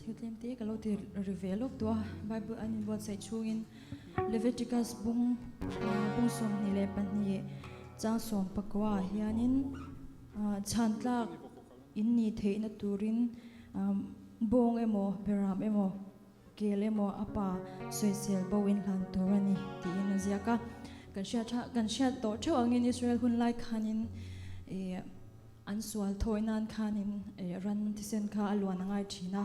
Thil tlem te ka lo ti ri ve lawk tawh a, Bible an inbuatsaih chhungin Leviticus bung bung 22 chang 19 ah hianin chhan tlak in nih theihna turin bawng emaw beram emaw kel emaw a pa sawisel bo in hlan tur a ni tiin a ziak a. Kan hriat tha kan hriat tawh theuh angin Israel hun lai khanin ih An sual thawi nan khanin ran thisen kha a luan a ngai thin a,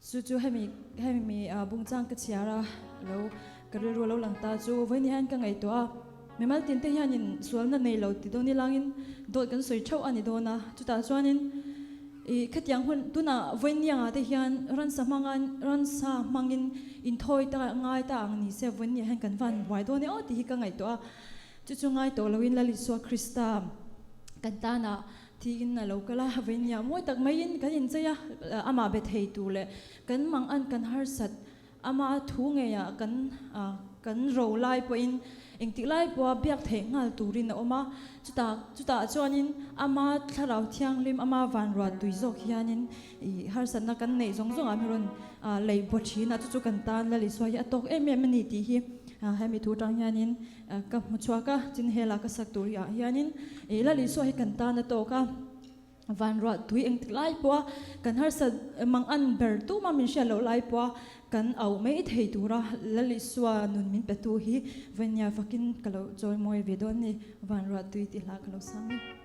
chu chu hemi hemi bungchang ka chhiar a lo ka rilru a lo lang ta chu vawiin hian ka ngaihtuah a, mimal tin te hianin sualna nei lo ti dawn ilangin dawt kan sawi theuh a ni dawn a, chutah chuanin ih khatiang hun tunah vawiin niangah te hian ransa hmanga ransa hmangin inthawi ta ngai ta ang ni se vawiin niah hian kan van buai dawn e aw tih hi ka ngaihtuah a. Chu chu ngai tawh loin Lal Isua Krista kan tanah thiin a lo kal a, veinia mawi tak maiin kan inchei a, amah be thei tur leh kan mang an kan harsat, ama thu ngeiah kan kan ro lai pawhin engtik lai pawha biak theih nghal turin a awm a, chutah chutah chuanin ama thlarau thianghlim ama vanruah tui zawk hianin ih harsatna kan neih zawng zawngah mi rawn lei baw thin a, chu chu kan tan Lal Isua hi a tawk em em a ni tih hi hemi thu atang hianin Ka hmu chhuak a, chin hela ka sak tur hi ah hianin ih Lal Isua hi kan tan a tawk a, van ruah tui engtik lai pawh a kan harsat mang an ber tum a min hriat loh lai pawh a kan auh mai thei tur a Lal Isua nun min pe tu hi Vainia fakin ka lo chawi mawi ve dawn ni, van ruah tui tih hla ka lo sang e.